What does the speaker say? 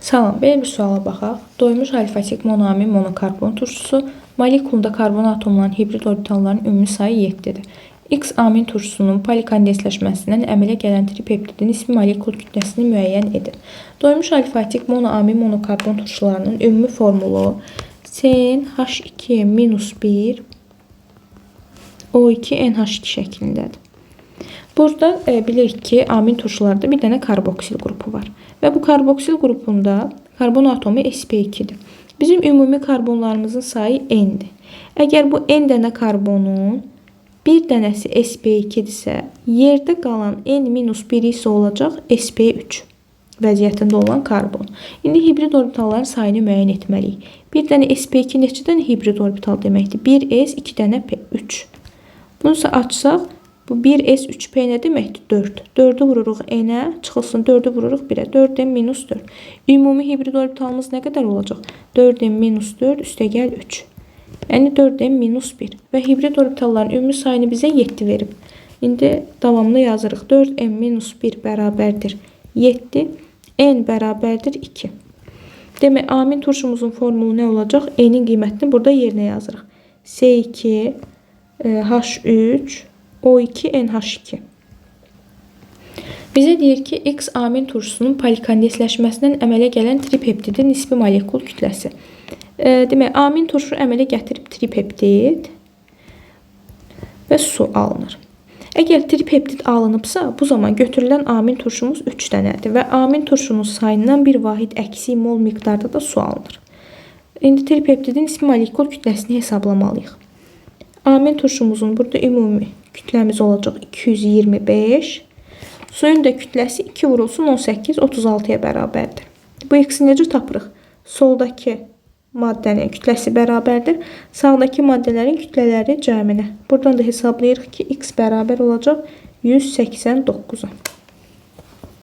Salam, belə bir suala baxaq. Doymuş alfatik monoamin monokarbon turşusu molekulunda karbon atomlarının hibrid orbitallarının ümumi sayı 7-dir. X amin turşusunun polikondensləşməsindən əmələ gələn tripeptidin nisbi molekul kütləsini müəyyən edin. Doymuş alfatik monoamin monokarbon turşularının ümumi formulu CnH2-1 O2NH2 şəklindədir. Burada bilirik ki, amin turşularda bir dənə karboksil qrupu var. Və bu karboksil qrupunda karbon atomu sp2-dir. Bizim ümumi karbonlarımızın sayı n-dir. Əgər bu n dənə karbonun bir dənəsi sp2-dirsə, yerdə qalan n-1 isə olacaq sp3 vəziyyətində olan karbon. İndi hibrid orbitalların sayını müəyyən etməliyik. Bir dənə sp2 neçə dənə hibrid orbital deməkdir? 1s, 2 dənə p, 3. Bunu isə açsaq, bu 1s 3p nə deməkdir? 4. 4-ü vururuq n-ə, çıxılsın 4-ü vururuq 1-ə. 4n minus 4. Ümumi hibrid orbitalımız nə qədər olacaq? 4n minus 4 üstəgəl 3. Yəni 4n minus 1. Və hibrid orbitalların ümumi sayını bizə 7 verib. İndi davamını yazırıq. 4n minus 1 bərabərdir 7. N bərabərdir 2. Demək, amin turşumuzun formulu nə olacaq? N-in qiymətini burada yerinə yazırıq. S2, H3, O2, NH2. Bizə deyir ki, X amin turşusunun polikondensləşməsindən əmələ gələn tripeptidin nisbi molekul kütləsi. Demək, amin turşu əmələ gətirib tripeptid və su alınır. Əgər tripeptid alınıbsa, bu zaman götürülən amin turşumuz 3 dənədir və amin turşunun sayından bir vahid əksik mol miqdarda da su alınır. İndi tripeptidin nisbi molekul kütləsini hesablamalıyıq. Amin turşumuzun burada ümumi kütləmiz olacaq 225. Suyun da kütləsi 2 vurulsun 18, 36-ya bərabərdir. Bu x-i necə tapırıq? Soldakı maddənin kütləsi bərabərdir. Sağdakı maddələrin kütlələri cəminə. Buradan da hesablayırıq ki, x bərabər olacaq 189-a.